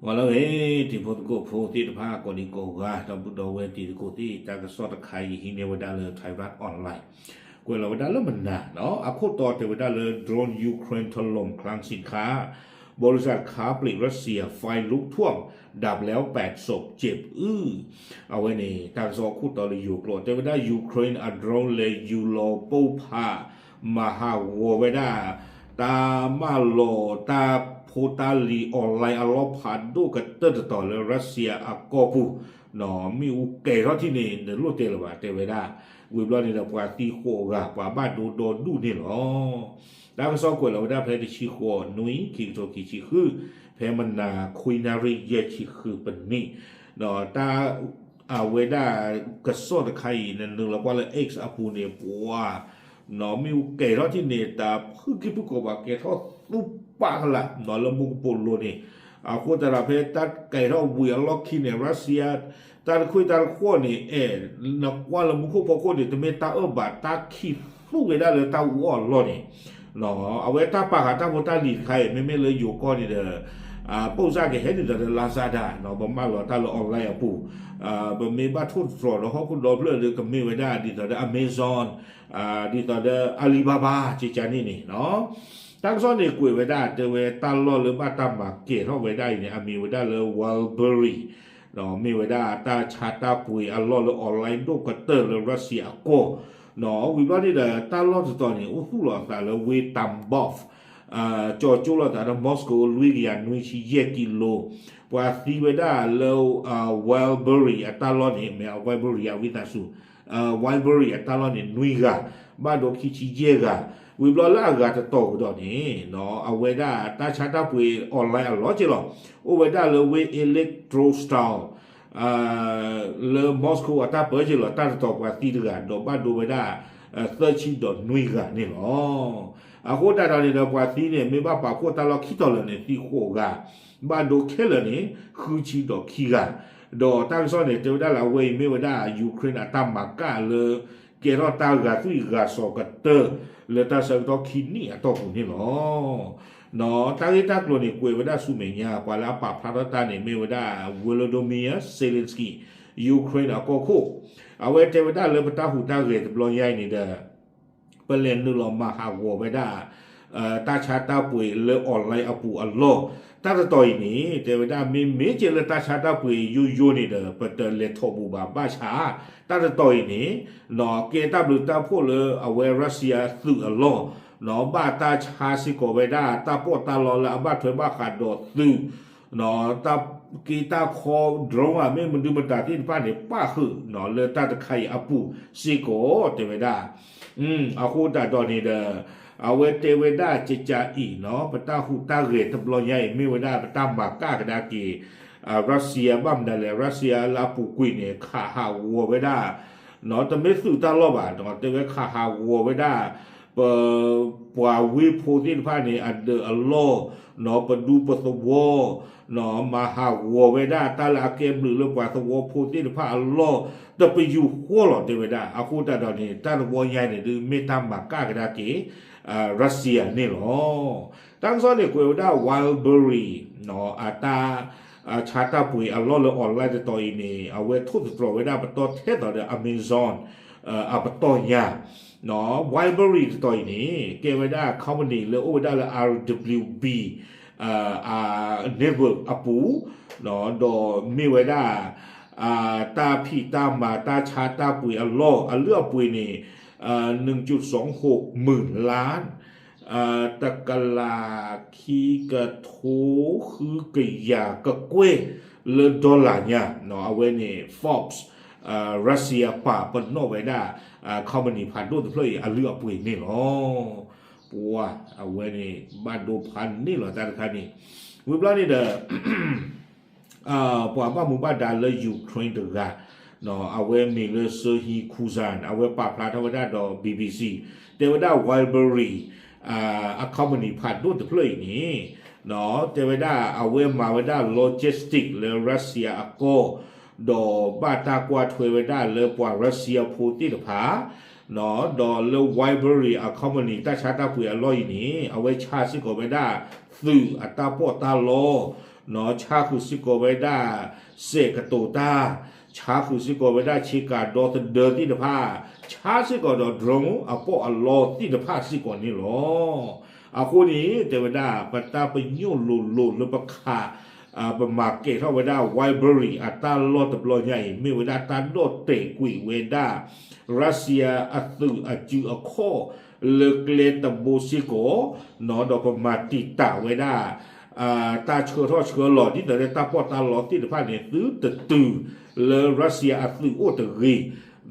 ဝဲလၢအဂ့ၤ တံၤဖိသကိးဖိသ့ၣ်တဖၣ် ကိးဒံကိးဂၤ ဒီပုၢ်ဒီဝဲၢ်တံၤသကိးသ့ၣ် တၢ်ကစီၣ်တခါအံၤ ဟံးန့ၢ်ဝဲဒၣ်လၢ Thairath Online ကွဲးလီၤဝဲဒၣ်လၢမနၤနီၤ အခိၣ်တီတဲဝဲဒၣ်လၢ drone Ukraine ถล่มคลังสินค้า บริษัทค้าปลีกรัสเซีย ไฟลุกท่วม ดับแล้วแปดศพ เจ็บอื้อ အဝဲန့ၣ် တၢ်ကစီၣ်အခိၣ်တီလၢယိၤကျိာ် တဲဝဲဒၣ် Ukraine အ drone လဲၤယူၤလီၤပိၢ်ဖး မၤဟးဂီၤဝဲဒၣ် တၢ်မၢလီၤတၢ်ဖိတၢ်လံၤ online အလီၢ်ဖးဒိၣ်ကတၢၢ်တတီၤလၢ Russia အကီၢ်ပူၤ မ့ၣ်အူကဲၤထီၣ်ထံၣ်န့ၣ် နလိၣ်တဲလၢၤဘၣ် တဲဝဲဒၣ် ဝံၤဘျီန့ၣ်ဒီး ပှၤသံဃိးဂၤ ပှၤဘၣ်ဒိဒီဒူၣ်န့ၣ်လီၤ. တၢ်ကစီၣ်ကွဲးလီၤဝဲဒၣ်ဖဲတဆံဃိးနွံ ခံကထိခံဆံဃု ဖဲမနၤခွံနၣ်ရံၣ်ယဲၢ်ဆံဃုပနံၣ် ဒီးတၢ် အဝဲဒၣ် ကစီၣ်တခါအံၤ နနုာ်လီၤကွၢ်လၢ X အပူၤန့ၣ် ပှၤ နီၢ်မ့ၣ်အူကဲၤထီၣ်ထံၣ်န့ၣ် တၢ်ဖုၣ်ကံၢ်ဖုၣ်ကိာ်ပှၤကဲထီၣ်သူပာ်ကလာ် နီၢ်လၢမူကပိာ်လိၤန့ၣ် အဃိသတးဒီးဖဲတၢ်ကဲၤထီၣ်ဝံၤအလီၢ်ခံန့ၣ် Russia တၢ်တခွံၣ်တၢ်တဃီၣ်န့ၣ် အဲၣ် နကွၢ်လၢမူခိၣ်ဖီခိၣ်န့ၣ် တမ့ၢ်တၢ်အၢၣ်ဘၣ် တၢ်ခံးသူၣ်ဝဲဒၣ်လၢတၢ်အူအီၣ်အလီၢ်န့ၣ် အဝဲတၢ်ပာ်ဃာ်တၢ်ဖိတၢ်လံၤတခါအံၤ မ့မ့ၢ်လၢယိၤကီၢ်န့ၣ်ဒီး ပိၣ်စၢ်ကဟဲဒ်သိးဒီး Lazada နီၢ် ပမၢလီၤတၢ်လၢ online အပူၤ ပမ့ၢ်ဘၣ်ထိၣ်သတြီၤဒီးဟီၣ်ခိၣ်ဒီဖျၢၣ်ဒီး ကမ့ၢ်ဝဲဒၣ်ဒ်သိးဒီး Amazon ဒ်သိးဒီး Alibaba ကကန့ၣ်န့ၣ်နီၢ် တၢ်ကစီၣ်န့ၣ်ကွဲးဝဲဒၣ် တဲဝဲတၢ်လီၢ်လၢဘၣ်တၢ်မၤကဲၤထီၣ်ဝဲဒၣ်အံၤန့ၣ် အမံၤဝဲဒၣ်လၢ Wildberries မ့ၢ်ဝဲဒၣ်တၢ်ဆါတၢ်ပှ့ၤအလီၢ်လၢ online ဒိၣ်ကတၢၢ်လၢ Russia အကီၢ် နီၢ် ဝံၤဘျီန့ၣ်ဒီး တၢ်လီၢ်တတီၤန့ၣ် အိၣ်သူၣ်လီၤအသးလၢဝ့ၢ် Tambov ကၠီၤကၠိလိာ်သးဒီး Moscow လွံၢ်ကယၤနွံဆံယဲၢ်ကံလိ ပှၤသံဝဲဒၣ်လၢ Wildberries အတၢ်လီၢ်န့ၣ် မ့ၢ် Wildberries အဝံသးစူၤ Wildberries အတၢ်လီၢ်န့ၣ် နွံဂၤ ဘၣ်ဒိခံဆံယဲၢ်ဂၤ ဝံၤဘျီလၢအဂၤတတီၤကဒီးန့ၣ် အဝဲဒၣ်တၢ်ဆါတၢ်ပှ့ၤ online အလီၢ်က့လီၤ အိၣ်ဝဲဒၣ်လၢဝ့ၢ် Elektrostal လၢ Moscow အတၢ်ပၢက့လီၤ တၢ်တတီၤပှၤသံတဂၤ ဒီးဘၣ်ဒိဝဲဒၣ် သၢဆံဒီးနွံဂၤန့ၣ်လီၤ. အဃိတၢ်ဒီးန့ၣ်ဒီး ပှၤသံန့ၣ် မ့ၢ်ဘၣ်ပာ်ဖှိၣ်တၢ်လီၢ်ခံတီၤလၢာ်န့ၣ် သံဃိးဂၤ ဘၣ်ဒိခဲလၢာ်န့ၣ် ဃုဆံဒီးခံဂၤ ဒီးတၢ်ကစီၣ်န့ၣ် တဲဝဲဒၣ်လၢအဝဲအံၤမ့ၢ်ဝဲဒၣ် Ukraine အတၢ်မၤကၣ်လၢ ကဲထီၣ်တၢ်ဂာ်သွံၣ်ဂာ်စီၤကတၢၢ် လၢတၢ်ဆၢကတီၢ်ခံနံၣ်အတီၢ်ပူၤန့ၣ်လီၤ. နီၢ် တၢ်ဂ့ၢ်တၢ်ကျိၤန့ၣ် ကွဲးဝဲဒၣ်ဆူမဲာ်ညါ ပှၤလၢအပာ်ဖျါထီၣ်တၢ်န့ၣ် မ့ၢ်ဝဲဒၣ် Volodymyr Zelensky Ukraine အကီၢ်ခိၣ် အဝဲတဲဝဲဒၣ်လၢပတၢ်ဟူးတၢ်ဂဲၤတဘျီညါအံၤန့ၣ်ဒီး ပလဲၤနုာ်လီၤမၤဟးဂီၤဝဲဒၣ် တၢ်ဆါတၢ်ပှ့ၤလၢ online အပူၤအလီၢ် တၢ်တတီၤအံၤန့ၣ် တဲဝဲဒၣ်မ့မ့ၢ်ကဲလၢတၢ်ဆါတၢ်ပှ့ၤယိယိန့ၣ်ဒီး ပတလဲၤထီၣ်ဘူးဘၣ် ဘၣ်ဆၣ် တၢ်တတီၤအံၤန့ၣ် နီၢ် ကဲတၢ်ဘျုးတၢ်ဖှိၣ်လၢအဝဲ Russia သုးအလီၢ် နီၢ် ဘၣ်တၢ်ဆါစ့ၢ်ကီးဝဲဒၣ် တၢ်ပီးတၢ်လီလၢအဘၣ်ထွဲဘၣ်ဃးဒီးသုး နီၢ် တၢ်က့တၢ်ခီ drone မ့ၢ်မနုၤမတၤသ့ၣ်တဖၣ်န့ၣ် ပၣ်ဃုာ် နီၢ် လၢတၢ်တခါအံၤအပူၤစ့ၢ်ကီး တဲဝဲဒၣ် အဃိသတးဒီးန့ၣ်ဒီး အဝဲတဲဝဲဒၣ်ကကးအံၤ နီၢ် ပတၢ်ဟူးတၢ်ဂဲၤတဘျီညါအံၤ မ့ၢ်ဝဲဒၣ်ပတၢ်မၤကၣ်ကဒါက့ၤ Russia ဘၣ်မနုၤလဲၣ် Russia လၢအပူၤကွံာ်န့ၣ် ခးဟးဂီၤဝဲဒၣ် နီၢ် တမ့ၢ်သုးတၢ်လီၢ်ဘၣ် နီၢ် တဲဝဲခးဟးဂီၤဝဲဒၣ် ပ ပှၤဝ့ၢ်ဖိသ့ၣ်တဖၣ်န့ၣ် အဒၢးအလီၢ် နီၢ် ပဒူပသဝီ နီၢ် မၤဟးဂီၤဝဲဒၣ် တၢ်လၢအကဲဘျုးလၢပှၤသဝီဖိသ့ၣ်တဖၣ်အလီၢ် တပယူာ်ဃီလီၤ တဲဝဲဒၣ် အဃိသတးဒီးန့ၣ် တၢ်တဝီညါန့ၣ် ဒုးမ့ၢ်တၢ်မၤကၣ်ကဒါက့ၤ Russia န့ၣ်လီၤ. တၢ်ကစီၣ်န့ၣ် ကွဲးဝဲဒၣ် Wildberries နီၢ် အတၢ် ဆါတၢ်ပှ့ၤအလီၢ်လၢ online တတီၤအံၤန့ၣ် အဝဲထိၣ်သတြီၤဝဲဒၣ်ပတီၢ်ထဲသိးဒီး Amazon အပတီၢ်ညါ နီၢ် Wildberries တတီၤအံၤန့ၣ် ကဲဝဲဒၣ် company လၢအိၣ်ဝဲဒၣ်လၢ R W B အ network အပူၤ နီၢ် ဒီးမ့ၢ်ဝဲဒၣ် တၢ်ဖံးတၢ်မၤတၢ်ဆါတၢ်ပှ့ၤအလီၢ် အလုၢ်အပှ့ၤန့ၣ် နုၣ်ကၠုၣ်စီၤဟိးမုၢ်လါ တကလးခံကထိဃုကယၤကကွဲၢ်လၢ dollar ညါ နီၢ် အဝဲန့ၣ် Forbes Russia ပာ်ပနီၣ်ဝဲဒၣ် company ဖးဒိၣ်တဖျၢၣ်အံၤ အလုၢ်အပှ့ၤန့ၣ်လီၤ. ပှၤ အဝဲန့ၣ် ဘၣ်ဒိဖးန့ၢ်လီၤတၢ်တခါန့ၣ် ဝံၤဘျီန့ၣ်ဒီး ပှၤဘၣ်မူဘၣ်ဒါလၢ Ukraine တဂၤ နီၢ် အဝဲမ့ၢ်လၢ Serhiy Khuzan အဝဲပာ်ဖျါထီၣ်ဝဲဒၣ်ဒီး BBC တဲဝဲဒၣ် Wildberries အ company ဖးဒိၣ်တဖျၢၣ်အံၤန့ၣ် နီၢ် တဲဝဲဒၣ်အဝဲမၤဝဲဒၣ် logistic လၢ Russia အကီၢ် ဒီးဘၣ်တၢ်ကွၢ်ထွဲဝဲဒၣ်လၢပှၤ Russia ဖိသ့ၣ်တဖၣ် နီၢ် ဒီးလၢ Wildberries အ company တၢ်ဆါတၢ်ပှ့ၤအလီၢ်အံၤန့ၣ် အဝဲဆါစ့ၢ်ကီးဝဲဒၣ် သုးအတၢ်ပီးတၢ်လီ ဆါဃုာ်စ့ၢ်ကီးဝဲဒၣ် စဲးကတိၤတၢ်, ဆါဃုာ်စ့ၢ်ကီးဝဲဒၣ်ဆ့ကၤဒီသဒၢသ့ၣ်တဖၣ်, ဆါစ့ၢ်ကီးဒီး drone အပီးအလီသ့ၣ်တဖၣ်စ့ၢ်ကီးန့ၣ်လီၤ. အဃိန့ၣ် တဲဝဲဒၣ် ပတၢ်ပညိၣ်လိၤလိၤလၢပခး ပမၤကဲၤထီၣ်ဝဲဒၣ် Wildberries အတၢ်လီၢ်တဘျီညါအံၤ မ့ၢ်ဝဲဒၣ်တၢ်ဒီၣ်တဲာ်ကွံာ်ဝဲဒၣ် ရၢစံယါအသုးအစုအခီၣ် လၢကျဲတဘိစ့ၢ်ကီး, ဒီးပမၤတံာ်တာ်ဝဲဒၣ် တၢ်ဆှၢထီၣ်ဆှၢလီၤ ဒ်သိးလၢတၢ်ပီးတၢ်လီသ့ၣ်တဖၣ်န့ၣ် သုတတုၤလၢရၢစံယါအသုးအိၣ်တဂ့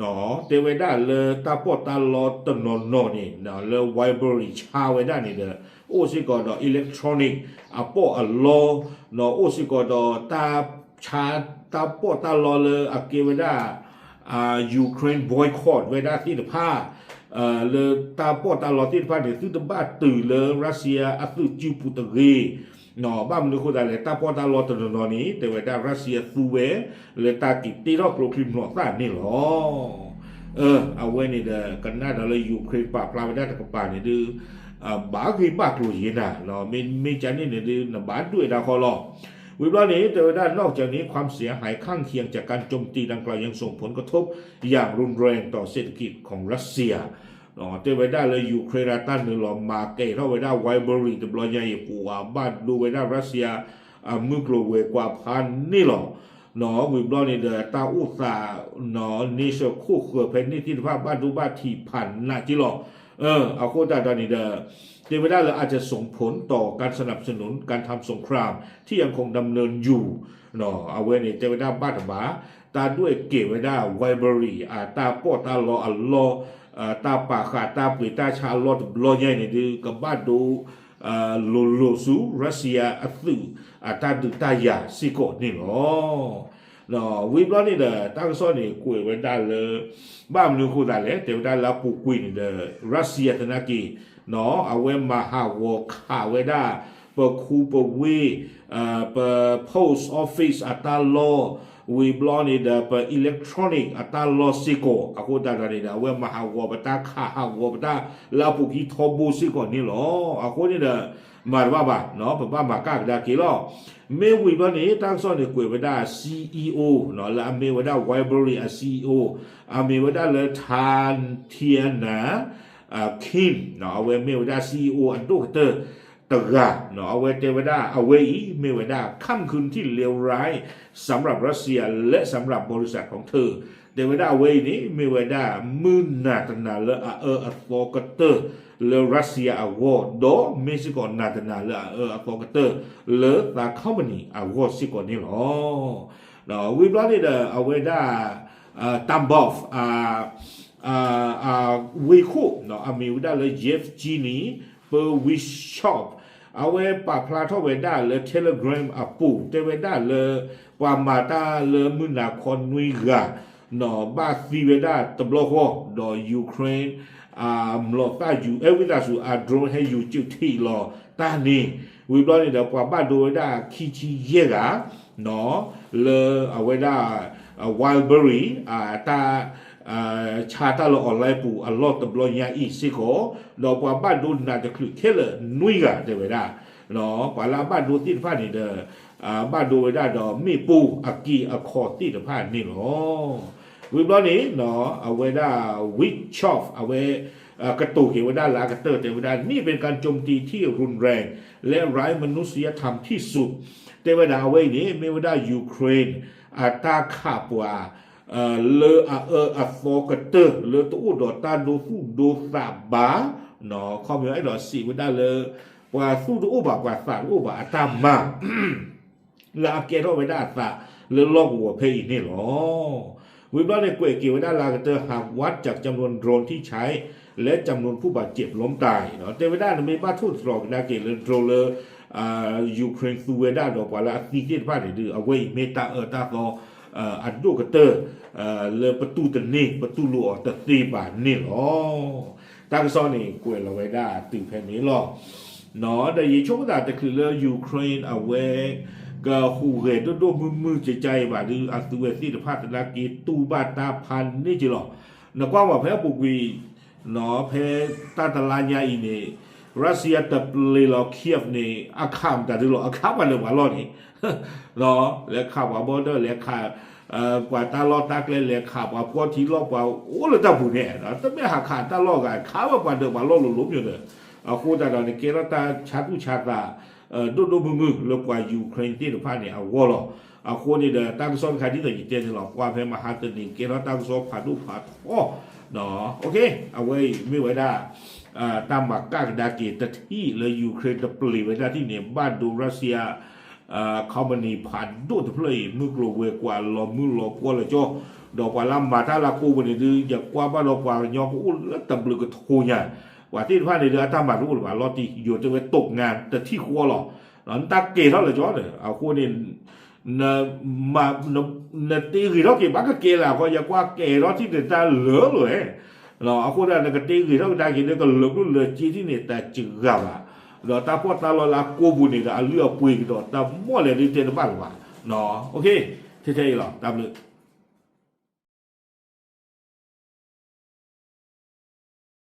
ၤ. တဲဝဲဒၣ်လၢတၢ်ပီးတၢ်လီတနီၤနီၤန့ၣ် လၢ Wildberries ဆါဝဲဒၣ်န့ၣ်ဒီး အိၣ်စ့ၢ်ကီးဒီး electronic အပီးအလီ, အိၣ်စ့ၢ်ကီးဒီးတၢ်ဆါ တၢ်ပီးတၢ်လီလၢအကဲဝဲဒၣ် Ukraine boycott ဝဲဒၣ်သ့ၣ်တဖၣ် လၢတၢ်ပီးတၢ်လီသ့ၣ်တဖၣ်န့ၣ် သုတဘၣ်တုၤလၢရၢစံယါအသုးစုပူၤတဂ့ၤ. ဘၣ်မနုၤအဃိသတးလဲၣ် တၢ်ပီးတၢ်လီတနီၤနီၤန့ၣ် တဲဝဲဒၣ်ရၢစံယါသူဝဲ လၢတၢ်က့ၤတ့ထီၣ်ကျိချံမျိာ်သၣ်န့ၣ်လီၤ. အဝဲန့ၣ်ဒီး ကနၣ်ဒီးလၢ Ukraine ပာ်ဖျါဝဲဒၣ်တကပၤန့ၣ်ဒုး ဘၣ်ဂ့ၢ်ဘၣ်ကျိၤယဲနၤ, မ့မ့ၢ်ကန့ၣ်န့ၣ်ဒုး နဘၣ်ဒွဲၣ်ဒၣ်ဃီလီၤ. ဝံၤဘျီန့ၣ် တဲဝဲဒၣ် นอกจากนี้ ความเสียหายข้างเคียงจากการโจมตีดังกล่าวยังส่งผลกระทบอย่างรุนแรงต่อเศรษฐกิจของรัสเซีย တဲဝဲဒၣ်လၢ Ukraine အတၢ်နုာ်လီၤမၤကဲၤထီၣ်ဝဲဒၣ် Wildberries တဘျီညါအံၤ ပှၤဘၣ်ဒိဝဲဒၣ်ရၢစံယါ အမုၢ်ကျိၤဝဲၤကွာ်ဖးန့ၣ်လီၤ. ဝံၤဘျီန့ၣ်ဒီး တၢ်အိၣ်သး နံၤဆၢခိၣ်ဃၢၤဖဲန့ၣ်သ့ၣ်တဖၣ် ဘၣ်ဒိဘၣ်ထံးဖးနးက့လီၤ. အဃိသတးဒီးန့ၣ်ဒီး တဲဝဲဒၣ်လၢ อาจจะส่งผลต่อการสนับสนุนการทำสงครามที่ยังคงดำเนินอยู่ အဝဲန့ၣ်တဲဝဲဒၣ်ဘၣ်တဘၣ် တၢ်ဒွဲၣ်ကဲၤဝဲဒၣ် Wildberries အတၢ်ပီးတၢ်လီအလီၢ် တၢ်ပာ်ဃာ်တၢ်ပှ့ၤတၢ်ဆါအလီၢ်တဘျီညါအံၤန့ၣ်ဒုး ကဘၣ်ဒိ လိၤလိၤဆူ ရၢစံယါအသုး အတၢ်ဒုးတၢ်ယၤစ့ၢ်ကီးန့ၣ်လီၤ. ဝံၤဘျီန့ၣ်ဒီး တၢ်ကစီၣ်န့ၣ် ကွဲးဝဲဒၣ်လၢ ဘၣ်မနုၤအဃိသတးလဲၣ် တဲဝဲဒၣ်လၢအပူၤကွံာ်န့ၣ်ဒီး ရၢစံယါသနာ်က့ အဝဲမၤဟးဂီၤခးဝဲဒၣ် ပခူပဝ့ၢ် ပ post office အတၢ်လီၢ် ဝံၤဘျီန့ၣ်ဒီး ပ electronic အတၢ်လီၢ်စ့ၢ်ကီး အဃိသတးဒီးန့ၣ်ဒီး အဝဲမၤဟးဂီၤပတၢ်ခးဟးဂီၤပတၢ်လၢအပူၤကွံာ်ထီဘိစ့ၢ်ကီးန့ၣ်လီၤ. အဃိန့ၣ်ဒီး မၤတဘၣ်ဘၣ် ပဘၣ်မၤကၣ်ကဒါက့ၤလီၤ. မ့ၢ်ဝံၤဘျီန့ၣ် တၢ်ကစီၣ်န့ၣ်ကွဲးဝဲဒၣ် CEO လၢအမ့ၢ်ဝဲဒၣ် Wildberries အ CEO အမ့ၢ်ဝဲဒၣ်လၢ Tatiana Kim အဝဲမ့ၢ်ဝဲဒၣ် CEO အဒိၣ်ကတၢၢ်တဂၤ အဝဲတဲဝဲဒၣ် အဝဲအံၤမ့ၢ်ဝဲဒၣ် ค่ำคืนที่เลวร้ายสำหรับรัสเซียและสำหรับบริษัทของเธอ တဲဝဲဒၣ်အဝဲအံၤန့ၣ် မ့ၢ်ဝဲဒၣ် မုၢ်နၤတနၤလၢအအၢအသီကတၢၢ်လၢရၢစံယါအဂီၢ် ဒီးမ့ၢ်စ့ၢ်ကီးနၤတနၤလၢအအၢအသီကတၢၢ် လၢသးခီပနံၣ်အဂီၢ်စ့ၢ်ကီးန့ၣ်လီၤ. ဝံၤဘျီန့ၣ်ဒီး အဝဲဒၣ် Tambov ဝ့ၢ်ခိၣ် အမ့ၢ်ဝဲဒၣ်လၢ Yevgeny Pervyshkov အဝဲပာ်ဖျါထီၣ်ဝဲဒၣ်လၢ Telegram အပူၤ တဲဝဲဒၣ်လၢ ပှၤမၤတၢ်လၢမုၢ်နၤခီနွံဂၤ ဘၣ်သံဝဲဒၣ်တဘျီဃီ ဒီး Ukraine အမျိာ်သၣ်ယူၤ အဲဝံသးစူၤ အ drone ဟဲယူၤစုးထံးလီၤတၢ်န့ၣ် ဝံၤဘျီန့ၣ်ဒီး ပှၤဘၣ်ဒိဝဲဒၣ်ခံဆံယဲၢ်ဂၤ လၢအဝဲဒၣ် Wildberries အတၢ် ဆါတၢ်လၢ online ပူၤအလီၢ်တဘျီညါအံၤစ့ၢ်ကီး ဒီးပှၤဘၣ်ဒိနးတချုးခဲလၢာ်နွံဂၤတဲဝဲဒၣ် ပှၤလၢအဘၣ်ဒိသ့ၣ်တဖၣ်န့ၣ်ဒီး ဘၣ်ဒိဝဲဒၣ်ဒီးမ့ၣ်ပိၢ်အက့အခီၣ်သ့ၣ်တဖၣ်န့ၣ်လီၤ. ဝံၤဘျီန့ၣ် အဝဲဒၣ် Witchoff အဝဲ ကတိၤက့ၤဝဲဒၣ်လၢအကတၢၢ်တဲဝဲဒၣ် นี่เป็นการโจมตีที่รุนแรงและไร้มนุษยธรรมที่สุด တဲဝဲဒၣ်အဝဲအံၤန့ၣ် မ့ၢ်ဝဲဒၣ် Ukraine အတၢ်ခးပှၤ လၢအအၢအသီကတၢၢ် လၢတအိၣ်ဒီးတၢ်ဒိသူၣ်ဒိသးဘၣ် ခီပညီအဲၣ်ဒိးစံးဝဲဒၣ်လၢ ပှၤသူၣ်တအိၣ်ဘၣ် ပှၤသးတအိၣ်ဘၣ်အတၢ်မၤ လၢအကဲထီၣ်ဝဲဒၣ်အသးလၢလီၢ်ကဝီၤဖဲအံၤန့ၣ်လီၤ. ဝံၤဘျီန့ၣ် ကွဲးက့ၤဝဲဒၣ်လၢအကတၢၢ် หากวัดจากจำนวนโดรนที่ใช้และจำนวนผู้บาดเจ็บล้มตาย တဲဝဲဒၣ်နမ့ၢ်ဘၣ်ထိၣ်သတြီၤကဒါက့ၤလၢ drone လၢ Ukraine သူဝဲဒၣ်ဒီးပှၤလၢအသံသ့ၣ်တဖၣ်န့ၣ်ဒီး အဝဲအံၤမ့ၢ်တၢ်အၢတၢ်သီ အဒိၣ်ကတၢၢ် လၢပတူၢ်တန့ၢ် ပတူၢ်လိာ်အီၤတသ့ဘၣ်န့ၣ်လီၤ. တၢ်ကစီၣ်န့ၣ် ကွဲးလီၤဝဲဒၣ်တုၤဖဲန့ၣ်လီၤ. ဒီးယဆိကမိၣ်သးတချုးလၢ Ukraine အဝဲ ကဟူးဂဲၤဒိၣ်ဒိၣ်မုၢ်မုၢ်ကကါအံၤဘၣ်ဒီး အသုဝဲသ့ၣ်တဖၣ်သနာ်က့တူၢ်ဘၣ်တၢ်ဖးန့ၢ်က့ၤလီၤ. နကွၢ်မးဖဲအပူၤကွံာ် ဖဲတၢ်တလါညါအံၤန့ၣ် Russia တပျ့ၤလီၤ Kyiv န့ၣ် အခးမတၤဒုလီၤ အခးပှၤလၢပှၤလီၢ်န့ၣ် လဲၤခးပှၤ border လဲၤခး ပှၤတၢ်လီၢ်တၢ်ကျဲ လဲၤခးပှၤဖှီၣ်ထံလီၢ် ပှၤအိၣ်လၢတၢ်ပူၤန့ၣ် တမ့ၢ်ဟးခးတၢ်လီၢ်ဂၤ ခးဝဲပှၤဒၢးပှၤလီၢ်လိၤလိၤမ့ၢ်ဒီး အဃိသတးဒီးန့ၣ် ကဲထီၣ်တၢ်ဆါသူၣ်ဆါသး ဒိၣ်ဒိၣ်မုၢ်မုၢ်လၢပှၤ Ukraine သ့ၣ်တဖၣ်န့ၣ်အဂီၢ်လီၤ. အဃိန့ၣ်ဒီး တၢ်ကစီၣ်တခါဒ်သိးယတဲန့ၣ်လီၤ ကွၢ်ဖဲမဟါတနံၤ ကဲထီၣ်တၢ်ကစီၣ်ဖးဒိၣ်ဖးထီ အဝဲအံၤမ့ၢ်ဝဲဒၣ် တၢ်မၤကၣ်ကဒါက့ၤတထံၣ်လၢ Ukraine တပျံၤဝဲဒၣ်ထံၣ်န့ၣ် ဘၣ်ဒိ Russia company ဖးဒိၣ်တဖျၢၣ်အံၤ မုၢ်ကျိၤဝဲၤကွာ်လီၤမုၢ်လီၤပှီၢ်လီၤကၠီ ဒီးပှၤလၢမၤတၢ်လၢကိးပူၤန့ၣ်ဒုး ယကွၢ်ဘၣ်ဒီးပှၤကညီကအိၣ်လၢတဘျုးကထိညါ ပှၤသ့ၣ်တဖၣ်န့ၣ်ဒုး အတၢ်မၤတအိၣ်လၢၤဘၣ် လီၤတံၢ် ယိၤတဲဝဲ ตกงาน တထံၣ်ဃီလီၤ. နတၢ်ကဲၤထီၣ်လၢကၠီန့ၣ် အဃိန့ၣ် နတ့ဂ့ၤထီၣ်က့ၤ ဘၣ်ကကဲလၢအဃိ ယကွၢ်ကဲၤထီၣ်ထံၣ်န့ၣ် တၢ်လၢာ်လီၤဝဲ အဃိဒၣ်နကတ့ဂ့ၤထီၣ်ကဒါက့ၤလၢကလၢာ်ဘျုးလၢာ်စ့ထံၣ်န့ၣ် တၢ်စှၤဘၣ်, ဒီးတၢ်ဖှီၣ်တၢ်လီၢ်လၢအကိးပူၤန့ၣ်ဒီး အလုၢ်အပှ့ၤကဒီးတၢ်မီၣ်လဲၣ်ဒုးတဲတဘၣ်လၢၤဘၣ်. ထဲထဲအံၤလီၤ တၢ်ဘျုး